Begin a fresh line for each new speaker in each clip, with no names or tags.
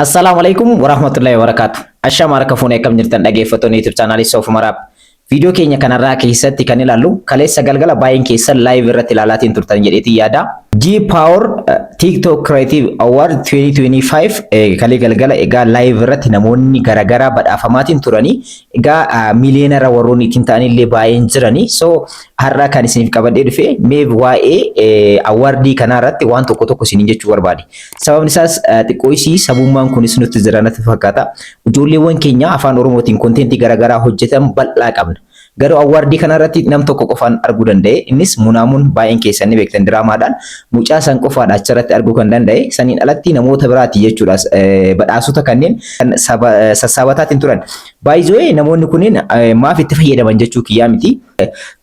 Assalaamu alaikum warahmatullahi wabarakatuh. Ashama harka fuunee, akkam jirtan dhaggeeffattoonni YouTube chaanaalii Sof Maraab? Viidiyoo keenya kanarraa keessatti kan ilaallu, kaleessa galgala baay'een keessan live irratti ilaalaatiin turtan jedheetiin yaada. G Power TikTok Creative Award 2025 kalee galgala egaa live irratti namoonni garaagaraa badhaafamaatiin turanii, egaa miiliyoonara warroonni ittiin ta'anillee baay'een jiranii. So har'a kan isiniif qabadhee dhufe mee waa'ee awardii kanaa irratti waan tokko tokko isiniin jechuu barbaade. Sababni isaas xiqqoo isii sabummaan kunis nutti jira natti fakkaata. Ijoolleewwan keenya afaan Oromootiin contentii garaagaraa hojjetan bal'aa qabna. Garuu awardii kanarratti nam tokko qofaan arguu danda'e. Innis Munaamuun, baay'een keessan ni beektan, diraamaadhaan mucaa san qofaadha achirratti arguu kan danda'e. Saniin alatti namoota biraati jechuudha badhaasota kanneen sassaabataatiin turan. Baay'ee namoonni kunneen maaf itti fayyadaman jechuu kiyyaa miti.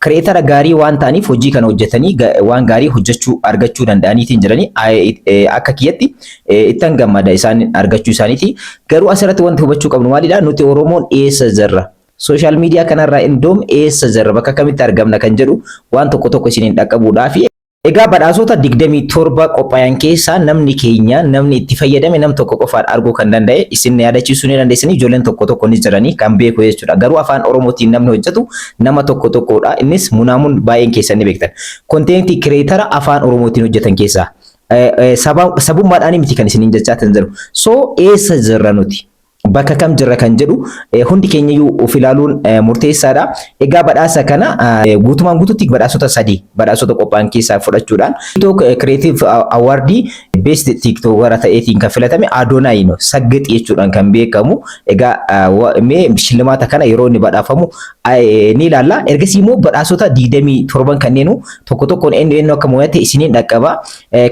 Creatora gaarii waan ta'aniif hojii kana hojjetanii waan gaarii hojjechuu argachuu danda'aniitiin jiranii, akka kiyyatti ittan gammada isaan argachuu isaaniiti. Garuu asirratti wanti hubachuu qabnu maalidha? Nuti Oromoon eessa jirra? Social media kanarraa indoom eessa jirra? Bakka kamitti argamna kan jedhu waan tokko tokko isiniin dhaqqabuudhaafi. Egaa badhaasota 27 qophaayan keessaa namni keenya namni itti fayyadame nam tokko qofaan arguu kan danda'e. Isin yaadachiisuu ni dandeessanii, ijoolleen tokko tokko ni jiranii kan beeku jechuudha. Garuu afaan Oromootiin namni hojjetu nama tokko tokkodha. Innis Munaamuun, baay'een keessan ni beektan. Contentii creatora afaan Oromootiin hojjetan keessaa. Sabummaadhaan miti kan isiniin jechaa jiru. So eessa jirra nuti? Bakka kam jirra kan jedhu hundi keenyayyuu of ilaaluun murteessaadha. Egaa badhaasa kana guutumaan guututti badhaasota sadii badhaasota qophaa'an keessaa fudhachuudhaan TikTok Creative Awardii Best TikToker ta'eetiin kan filatame Adonaay no Saggixi jechuudhaan kan beekamu. Egaa mee shillimaata kana yeroo inni badhaafamu ni ilaalla. Ergasii immoo badhaasota 27 kanneenu tokko tokkoon eenyu eenyu akka mo'ate isiniin dhaqqaba.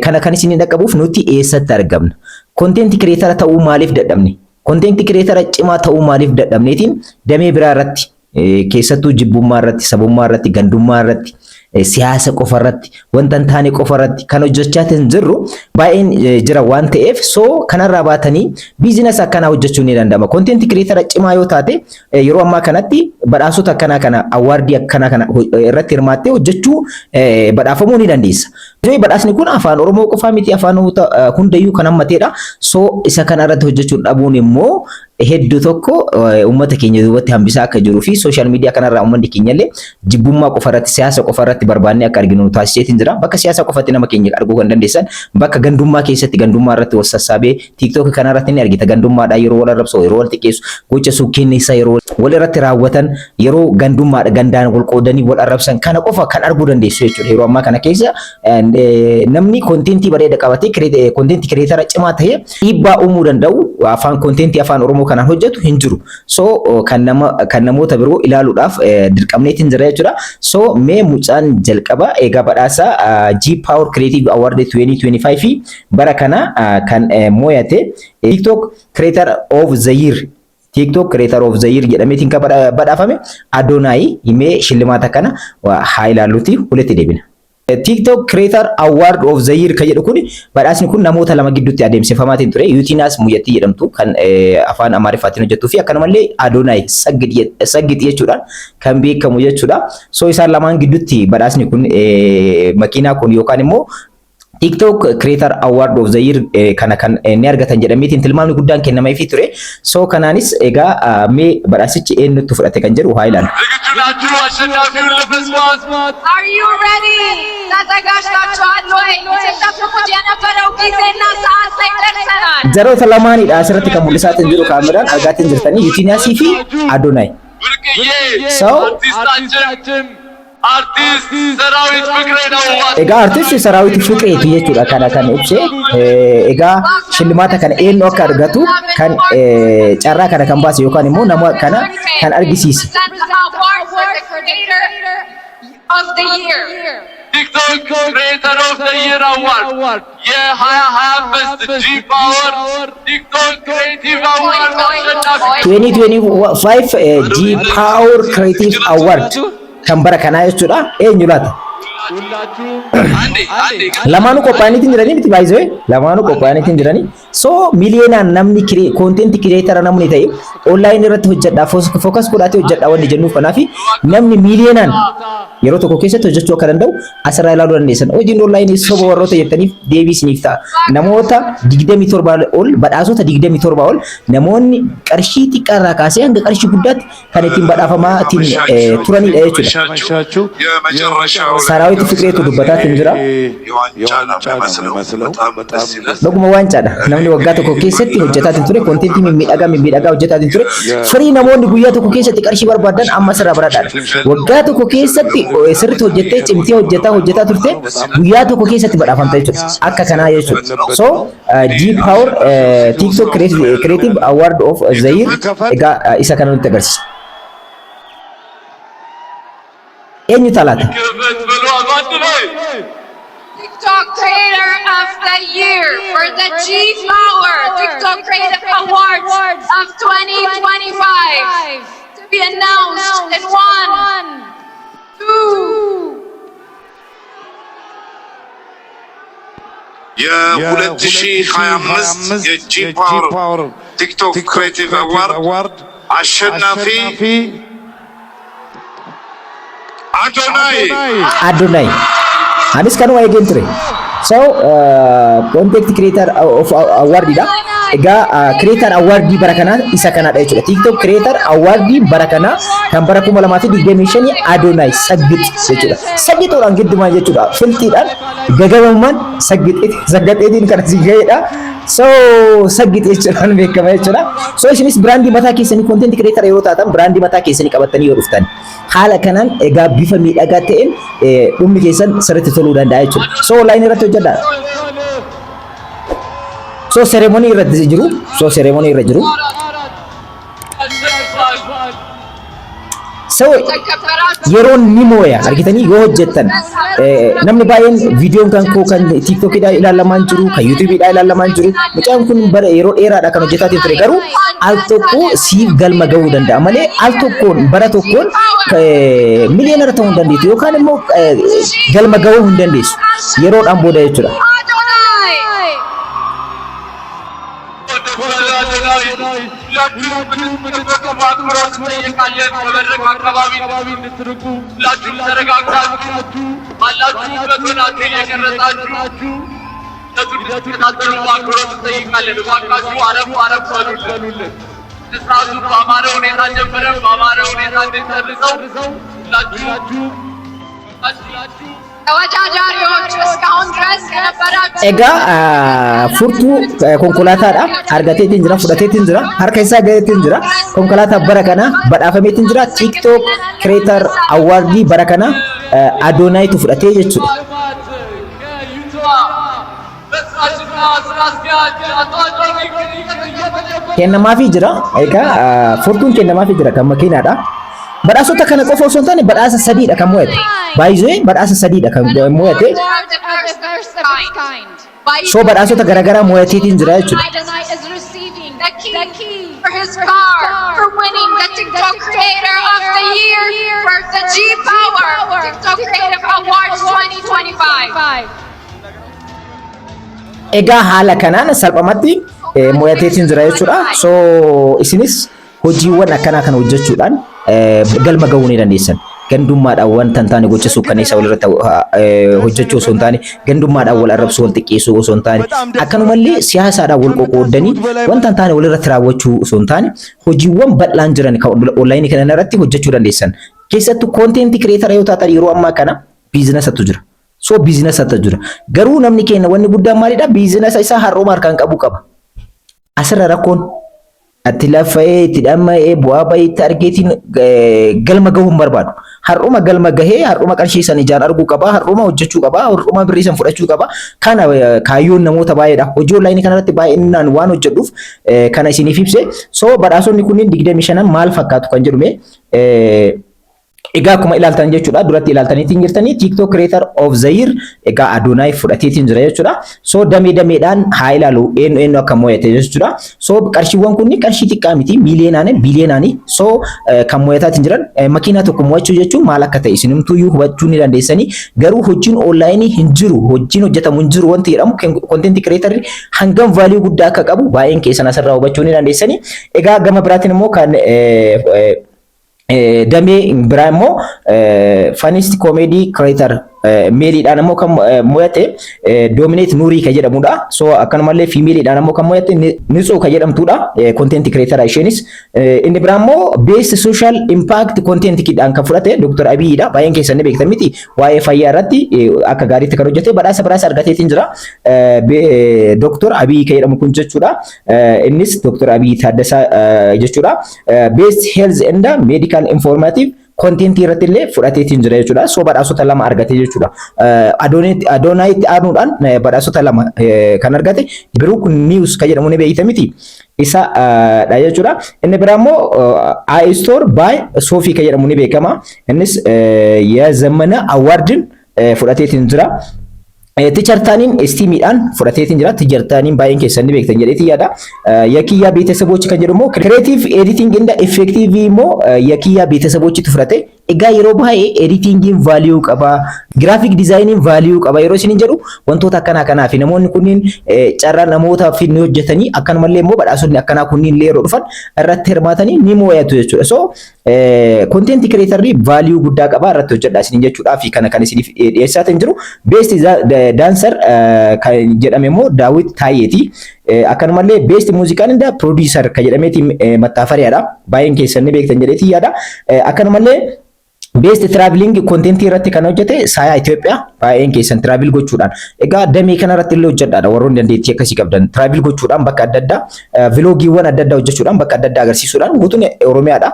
Kana kan isiniin dhaqqabuuf, nuti eessatti argamna? Content creator ta'uu maaliif dadhabne? Content creator cimaa ta'uu maaliif dadhabneetiin damee biraa irratti, keessattuu jibbummaa irratti, sabummaa irratti, gandummaa irratti, siyaasa qofa irratti, wanta hin taane qofa irratti kan hojjechaa jirru baay'een jira waan ta'eef, so kanarraa baatanii business akkanaa hojjechuun ni danda'ama. Content creator cimaa yoo taate, yeroo ammaa kanatti badhaasota akkanaa kana, awardii akkanaa kana irratti hirmaattee hojjechuu, badhaafamuu ni dandeessa. Badhaasni kun afaan Oromoo qofaa miti, afaanota hundayyuu kan hammateedha. So isa kana irratti hojjechuun dhabuun immoo hedduu tokko uummata keenya duubatti hambisaa akka jiruu fi social media kanarraa uummanni keenya illee jibbummaa qofa irratti, siyaasa qofa irratti barbaannee akka arginu taasiseetiin jira. Bakka siyaasa qofatti nama keenya arguu kan dandeessan, bakka gandummaa keessatti gandummaa irratti wal sassaabee TikTok kanarratti ni argita. Gandummaadhaan yeroo wal arrabsu, yeroo wal xiqqeessu, gocha suukkenneessaa yeroo wal irratti raawwatan, yeroo gandummaadha gandaan wal qoodanii wal arrabsan kana qofa kan arguu dandeessu jechuudha. Yeroo ammaa kana keessa namni contentii bareeda qabatee, contentii creatora cimaa ta'ee dhiibbaa uumuu danda'u afaan contentii afaan Oromoo kanaan hojjetu hin jiru. So kan nama kan namoota biroo ilaaluudhaaf dirqamneetiin jira jechuudha. So mee mucaan jalqaba egaa badhaasa G Power Creative Award 2025 fi bara kana kan mo'ate TikTok Creator of the Year, TikTok Creator of the Year jedhameetiin kan badhaafame Adonaay, himee shillimaata kana haa ilaalluti walitti deebina. TikTok Creator Award of the Year kan jedhu kun, badhaasni kun namoota lama gidduutti adeemsifamaatiin ture. Yuutinaas Muyyattii jedhamtu kan afaan Amaariffaatiin hojjettuu fi akkanumallee Adonaay Saggixi jechuudhaan kan beekamu jechuudha. So isaan lamaan gidduutti badhaasni kun, makiinaa kun yookaan immoo TikTok Creator Award of the Year kana kan ni argatan jedhameetiin tilmaamni guddaan kennameefii ture. So kanaanis egaa mee badhaasichi eenyutti fudhate kan jedhu haa ilaallu.
ዝግጁ ናችሁ አሸናፊውን ለመስማት?
Are you ready? ተዘጋጅታችኋል ወይ? ስትጠብቁት የነበረው ጊዜና ሰዓት ላይ ደርሰናል።
Jaroota lamaanidha asirratti kan mul'isaatiin jiru, kaameraan argaatiin jirtanii, Yuutinaasii fi Adonaay.
ብርቅዬ
ሰው
አርቲስታችን አርቲስት ሰራዊት ፍቅሬ ነው።
Egaa artisti Saraawit Fiqreeti jechuudha kana kan ibse. Egaa shillimaata kana eenyu akka argatu kan carraa kana kan baase yookaan immoo nama kana kan argisiise.
Present the award for the Creator of the Year.
TikTok Creator of the Year Award የ2025 G Power TikTok Creative Award አሸናፊ
2025 G Power Creative Award kan bara kanaa jechuudha. Eenyu laata?
አንዴ አንዴ
Lamaanuu qophaa'aniitiin jiranii miti baay'isee, lamaanuu qophaa'aniitiin jiranii. So miliyeenaan namni content creator namni ta'e online irratti hojjedhaa, focus godhaatee hojjedhaa wanni jennuuf kanaaf, namni miliyeenaan yeroo tokko keessatti hojjechuu akka danda'u asirraa ilaaluu dandeessan. Hojiin online soba warroota jettaniif deebii isiniif ta'a. Namoota 27 ol, badhaasota 27 ol, namoonni qarshii xiqqaarraa kaasee hanga qarshii guddaatti kan ittiin badhaafamaa ittiin turanidha jechuudha.
አመሻችሁ።
Saraawit Fiqireetu dubbataatiin jira.
የዋንጫ ነው የሚመስለው። በጣም ደስ ይላል።
Dhuguma waancaadha. Namni waggaa tokko keessatti hojjetaatiin ture, contentii mimmiidhagaa mimmiidhagaa hojjetaatiin ture. Firii namoonni guyyaa tokko keessatti qarshii barbaadan amma sirraa baradhaadha. Waggaa tokko keessatti sirriitti hojjettee, cimtee hojjetaa hojjetaa turte, guyyaa tokko keessatti badhaafamta jechuudha. Akka kanaa jechuudha. So G Power TikTok Creative Award of the Year egaa isa kana nutti agarsiisa. Eenyu talaata?
ክፈት በሉ አንድ ላይ።
TikTok Creator of the Year for the G Power TikTok Creative Awards of 2025 to be announced in one, two,
የ2025 የ G Power TikTok Creative Award አሸናፊ አዶናይ።
Adonai. Anis kanuma eegeen ture. So content creator of award dha. Egaa creator award bara kanaa isa kanadha jechuudha. TikTok creator award bara kanaa kan bara 2025 Adonai Saggit jechuudha. Saggitoodhaan giddumaan jechuudha. Filxiidhaan gagabammaan saggaxeetiin kan asii ga'edha. So saggit jechuudhaan beekama jechuudha. So isinis brandii mataa keessanii, content creator yeroo taatan, brandii mataa keessanii qabattanii yoo dhuftan, haala kanaan egaa bifa miidhagaa ta'een dhumni keessan sirriitti toluu danda'a jechuudha. So online irratti hojjedhaa. So ceremony irratti jiru. So ceremony irra jiru.
አሸንፏል።
So
የተከበራችሁ
yeroon ni mooya argitanii yoo hojjettan. Namni baay'een viidiyoon kan koo kan TikTokiidhaan ilaalamaa hin jiru, kan YouTubeiidhaan ilaalamaa hin jiru, mucaan kun bara yeroo dheeraadha kan hojjetaa ture, garuu al tokko siif galma gahuu danda'a malee al tokkoon bara tokkoon millionaire ta'uu hin dandeessu yookaan immoo galma gahuu hin dandeessu yeroodhaan booda jechuudha.
አዶናይ።
ሁላችሁም እንድትቆሙ በአክብሮት እንጠይቃለን። ከመድረክ አካባቢ እንድትርቁ ሁላችሁም ተረጋግታችሁ ባላችሁበት ሆናችሁ እየቀረጻችሁ ሂደቱን እንድትከታተሉ በአክብሮት እንጠይቃለን። እባካችሁ አረፍ አረፍ በሉልን። ስርዓቱ በአማረ ሁኔታ ጀምረን በአማረ ሁኔታ እንድንጨርሰው ሁላችሁ
ተወዳዳሪዎች እስካሁን ድረስ የነበራችሁ
Egaa furtuu konkolaataadha. Argateetiin jira, fudhateetiin jira, harka isaa gaheetiin jira. Konkolaataa bara kana badhaafameetiin jira. TikTok Creator Awardii bara kana Adonaayitu fudhatee jechuudha.
መስራችና ስራ አስኪያጅ አቶ አዶናይ
Kennamaafii jira. Egaa furtuun kennamaafii jira kan makiinaadha. Badhaasota kana qofa osoo hin taane badhaasa sadiidha kan mo'ate. Baay'isee badhaasa sadiidha kan mo'ate.
The first of its kind.
So badhaasota garaagaraa mo'ateetiin jira jechuudha.
Adonai is receiving the key for his car for winning the TikTok Creator of the Year for the G Power TikTok Creative Awards 2025.
Egaa haala kanaan salphumatti mo'ateetiin jira jechuudha. So isinis hojiiwwan akkanaa kana hojjechuudhaan galma gahuu ni dandeessan. Gandummaadhaan wanta hin taane gocha suukkanneessaa walirratti hojjechuu osoo hin taane, gandummaadhaan wal arrabsuu, wal xiqqeessuu osoo hin taane, akkanumallee siyaasaadhaan wal qoqqooddanii wanta hin taane walirratti raawwachuu osoo hin taane, hojiiwwan bal'aan jiran kan onlineii kana irratti hojjechuu dandeessan. Keessattuu content creator yoo taatan, yeroo ammaa kana businessatu jira. So businessatu jira. Garuu namni keenya wanni guddaan maalidha? Businessa isaa har'ooma harkaan qabu qaba. Asirra rakkoon itti lafa'ee, itti dhamma'ee, bu'aa bahii itti argeetiin galma gahuu hin barbaadu. Har'uma galma gahee, har'uma qarshii san ijaan arguu qaba, har'uma hojjechuu qaba, har'uma birrii san fudhachuu qaba. Kana kaayyoon namoota baay'eedha. Hojii onlineii kanarratti baay'inaan waan hojjedhuuf kana isiniif ibse. So badhaasonni kunniin 25 maal fakkaatu kan jedhume. Egaa akkuma ilaaltan jechuudha, duratti ilaaltaniitiin jirtanii, TikTok Creator of the Year egaa Adonaay fudhateetiin jira jechuudha. So damee dameedhaan haa ilaalu, eenyu eenyu akka mo'ate jechuudha. So qarshiiwwan kunni qarshii xiqqaa miti, miiliyoonaan, biiliyoonaan. So kan mo'ataatiin jiran, makiinaa tokko mo'achuu jechuun maal akka ta'e isinumtuyyuu hubachuu ni dandeessanii. Garuu hojiin onlaayinii hin jiru, hojiin hojjetamu hin jiru wanti jedhamu, content creator hangam value guddaa akka qabu baay'een keessan asirraa hubachuu ni dandeessanii. Egaa gama biraatiin immoo kan damee biraa immoo funniest comedy creator maleiidhaan immoo kan mo'ate Doomineet Nuurii kan jedhamudha. So akkanumallee femaleiidhaan immoo kan mo'ate Nitsuu kan jedhamtudha. Content creator isheenis. Inni biraa immoo best social impact content dhaan kan fudhate Dr. Abiyyiidha. Baay'een keessan ni beektan miti. Waa'ee fayyaa irratti akka gaariitti kan hojjete, badhaasa biraas argateetiin jira. Dr. Abiyyi kan jedhamu kun jechuudha. Innis Dr. Abiyyi Taaddasaa jechuudha. Best health and medical informative content irratti illee fudhateetiin jira jechuudha. So badhaasota lama argate jechuudha. Adonaayitti aanuudhaan badhaasota lama kan argate Biruk News kan jedhamu ni beekta miti. Isa dha jechuudha. Inni biraa immoo iStore by Sophie kan jedhamu ni beekama. Innis የዘመነ awardin fudhateetiin jira. Teacher Taaniin STEMiidhaan fudhateetiin jira. Teacher Taaniin baay'een keessan ni beektan jedheetii yaada. የኪያ ቤተሰቦች kan jedhu immoo creative editing and effective immoo የኪያ ቤተሰቦችtu fudhate. Egaa yeroo baay'ee editingiin value qaba, graphic designiin value qaba yeroo isiniin jedhu, wantoota akkanaa kanaa fi namoonni kunniin carraa namootaaf ni hojjetanii, akkanumallee immoo badhaasonni akkanaa kunniin illee yeroo dhufan irratti hirmaatanii ni mo'atu jechuudha. So content creatorri value guddaa qaba, irratti hojjedha isiniin jechuudhaa fi kana kan isiniif dhiyeessaatiin jiru. Best dancer kan jedhame immoo Daawit Taayyeeti. Akkanumallee best musical and producer kan jedhameeti Mattaafariyaadha. Baay'een keessan ni beektan jedheetii yaada. Akkanumallee best traveling content irratti kan hojjete Saayaa Itoophiyaa. Baay'een keessan travel gochuudhaan, egaa damee kana irratti illee hojjedhaadha, warroonni dandeettii akkasii qabdan, travel gochuudhaan bakka adda addaa vlogiiwwan adda addaa hojjechuudhaan, bakka adda addaa agarsiisuudhaan, guutuun Oromiyaadha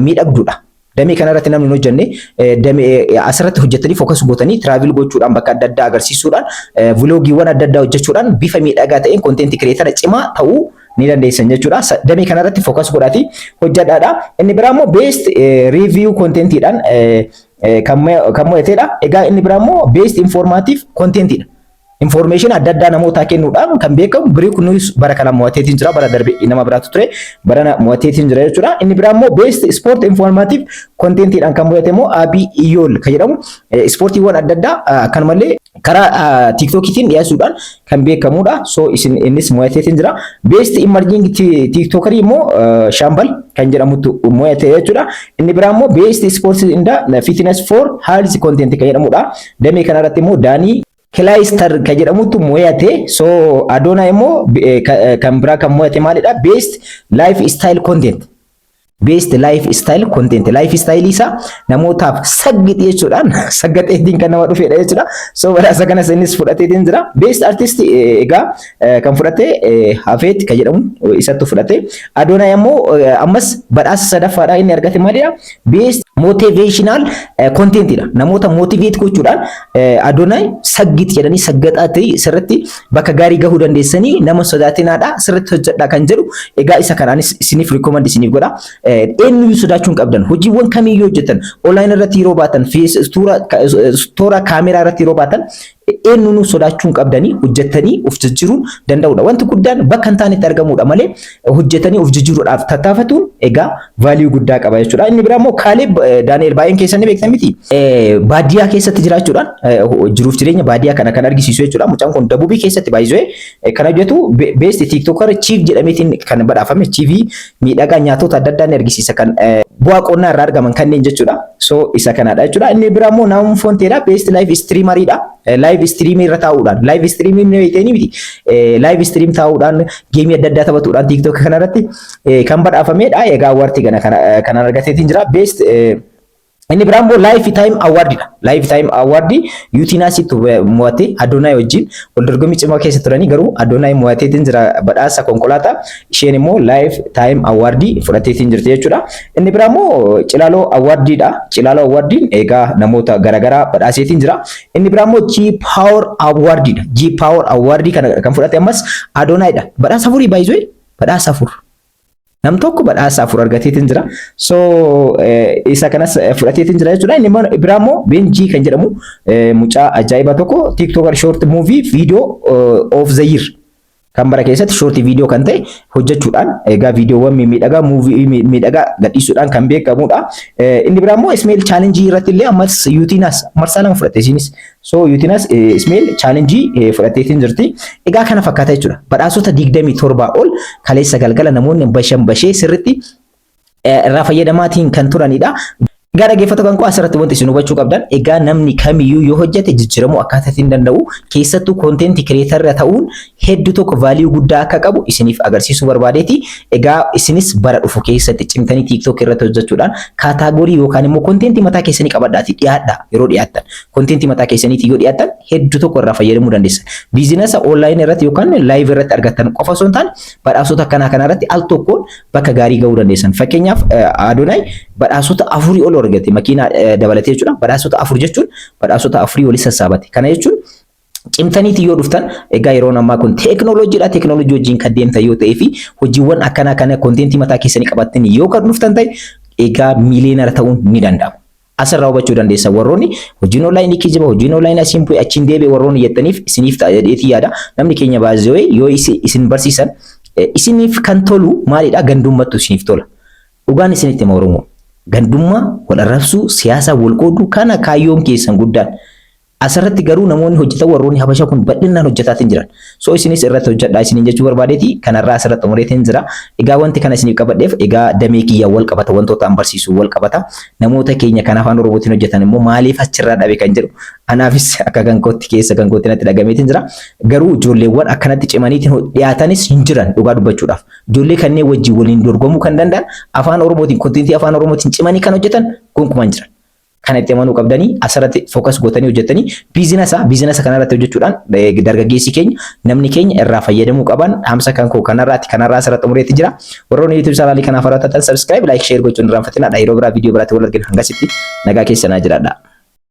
miidhagduudha. Damee kana irratti namni hin hojjenne, damee asirratti hojjetanii focus gootanii, travel gochuudhaan, bakka adda addaa agarsiisuudhaan, vlogiiwwan adda addaa hojjechuudhaan, bifa miidhagaa ta'een content creator cimaa ta'uu ni dandeessan jechuudha. Damee kana irratti focus godhaati hojjedhaadha. Inni biraa immoo best review contentiidhaan kan mo'atedha. Egaa inni biraa immoo best informative contentiidha. Information adda addaa namootaa kennuudhaan kan beekamu Biruk News bara kana mo'ateetiin jira. Bara darbe nama biraatu ture. Barana mo'ateetiin jira jechuudha. Inni biraa immoo best sport informative contentiidhaan kan mo'ate immoo Abii Iyool kan jedhamu, ispoortiiwwan adda addaa akkanumallee karaa TikTokiitiin dhiyeessuudhaan kan beekamudha. So isin innis mo'ateetiin jira. Best emerging TikTokerii immoo Shaambal kan jedhamutu mo'ate jechuudha. Inni biraa immoo best sports and fitness for health content kan jedhamudha. Damee kanarratti immoo Daanii Kilaayister kan jedhamutu mo'ate. So Adoonaa immoo kan biraa kan mo'ate maalidha? Best life style content. Best life style content. Life style isaa namootaaf saggixi jechuudhaan saggaxeetiin kan nama dhufedha jechuudha. So badhaasa kanas innis fudhateetiin jira. Best artist egaa kan fudhate Hafeet kan jedhamu isattu fudhate. Adoonaa immoo ammas badhaasa sadaffaadha inni argate maalidha? Best motivational contentidha. Namoota motivate gochuudhaan Adoonaa saggit jedhanii saggaxaatti sirritti bakka gaarii gahuu dandeessanii, nama sodaatinaadha, sirritti hojjedhaa kan jedhu, egaa isa kanaanis isiniif recommend isiniif godha. Eenyuyyuu sodaachuu hin qabdan. Hojiiwwan kamiyyuu hojjetan, online irratti yeroo baatan, toora kaameraa irratti yeroo baatan, eenyuun sodaachuu hin qabdanii, hojjettanii of jijjiiruun danda'udha. Wanti guddaan bakka hin taanetti argamudha malee, hojjetanii of jijjiiruudhaaf tattaafatuun egaa value guddaa qaba jechuudha. Inni biraa immoo Kaaleb Daani'el, baay'een keessan ni beektan miti. Baadiyyaa keessatti jiraachuudhaan jiruuf jireenya baadiyyaa kana kan argisiisu jechuudha. Mucaan kun Dabuubii keessatti baay'isee kan hojjetu, best TikToker chef jedhameetiin kan badhaafame, chefii miidhagaa nyaatota adda addaa ni argisiisa, kan bu'aa qonnaa irraa argaman kanneen jechuudha. So isa kanadha jechuudha. Inni biraa immoo Naamuu Fonteedha. Best live streameriidha. Live streamii irra taa'uudhaan, live streamii ni beektanii miti. Live stream taa'uudhaan, gameii adda addaa taphatuudhaan TikTok kanarratti kan badhaafamedha. Egaa awardii kana kan argateetiin jira. Best inni biraa immoo life time awardidha. Life time awardii Yuutinaasitti mo'ate. Adonaay wajjin wal dorgommii cimaa keessa turanii, garuu Adonaay mo'ateetiin jira badhaasa konkolaataa, isheen immoo life time awardii fudhateetiin jirti jechuudha. Inni biraa immoo Cilaaloo awardiidha. Cilaaloo awardiin egaa namoota garaagaraa badhaaseetiin jira. Inni biraa immoo G Power awardiidha. G Power awardii kana kan fudhate ammas Adonaayidha. Badhaasa afurii baay'isee, badhaasa afur. Nam tokko badhaasa afur argateetiin jira. So isa kanas fudhateetiin jira jechuudha. Inni biraa immoo Benjii kan jedhamu mucaa ajaa'ibaa tokko TikToker short movie video of the year kan bara keessatti short video kan ta'e hojjechuudhaan, egaa viidiyoowwan mimmiidhagaa, movie mimmiidhagaa gadhiisuudhaan kan beekamudha. Inni biraa immoo Smile Challenge irratti illee ammas Yuutiinaas marsaa lama fudhatte isinis. So Yuutiinaas Smile Challenge fudhatteetiin jirti. Egaa kana fakkaata jechuudha. Badhaasota 27 ol kaleessa galgala namoonni bashan bashee sirriitti irraa fayyadamaatiin kan turanidha. Egaa dhaggeeffattoota kan koo, asirratti wanti isin hubachuu qabdan, egaa namni kamiyyuu yoo hojjete jijjiiramuu akkaataa ittiin danda'u, keessattuu content creator ta'uun hedduu tokko value guddaa akka qabu isiniif agarsiisuu barbaadeeti. Egaa isinis bara dhufu keessatti cimtanii TikTok irratti hojjechuudhaan category yookaan immoo content mataa keessanii qabadhaati dhiyaadha. Yeroo dhiyaattan, content mataa keessaniitii yoo dhiyaattan, hedduu tokko irraa fayyadamuu dandeessa. Business online irratti yookaan live irratti argattan qofa osoo hin taane, badhaasota akkanaa kana irratti al tokkoon bakka gaarii gahuu dandeessan. Fakkeenyaaf, Adonaay badhaasota afurii ol argate, makiinaa dabalatee jechuudha. Badhaasota afur jechuun badhaasota afurii walitti sassaabate. Kana jechuun cimtaniiti yoo dhuftan, egaa yeroon ammaa kun teeknooloojiidha. Teeknooloojii wajjin kan deemtan yoo ta'ee fi hojiiwwan akkanaa kana content mataa keessanii qabattanii yoo kan dhuftan ta'e, egaa millionaire ta'uun ni danda'ama. Asirraa hubachuu dandeessa. Warroonni hojiin online kijiba, hojiin online asiin bu'e achiin deebi'e warroonni jettaniif isiniif ta'a jedheetii yaada. Namni keenya baay'ee yoo isin barsiisan isiniif kan tolu maalidha? Gandummattu isiniif tola. Dhugaan isinitti hima, Oromoo. Gandummaa, wal arrabsuu, siyaasa wal qooduu kana kaayyoon keessan guddaan. Asirratti garuu namoonni hojjetan, warroonni Habashaa kun bal'inaan hojjetaatiin jiran. So isinis irratti hojjedhaa isiniin jechuu barbaadeeti, kanarraa asirratti xumureetiin jira. Egaa wanti kana isiniif qabadheef, egaa damee kiyyaa wal qabata, wantoota an barsiisu wal qabata. Namoota keenya kan afaan Oromootiin hojjetan immoo maaliif achirraa dhabe kan jedhu anaafis akka gankootti keessa gankootti natti dhagameetiin jira. Garuu ijoolleewwan akkanatti cimaniitiin dhiyaatanis hin jiran dhugaa dubbachuudhaaf. Ijoollee kanneen wajjin waliin dorgomuu kan danda'an, afaan Oromootiin, content afaan Oromootiin cimanii kan hojjetan gonkumaa hin jiran. Kana itti amanuu qabdanii, asirratti focus gootanii hojjetanii business kanarratti hojjechuudhaan dargaggeessi keenya, namni keenya irraa fayyadamuu qaban. Dhaamsa kan koo kanarraati, kanarraa asirratti xumureetti jira. Warroonni YouTube channel kanaaf haaraa taatan subscribe, like, share gochuun irraanfatinaa. Yeroo biraa viidiyoo biraatti wal argina. Hangasitti nagaa keessanaa jiraadha.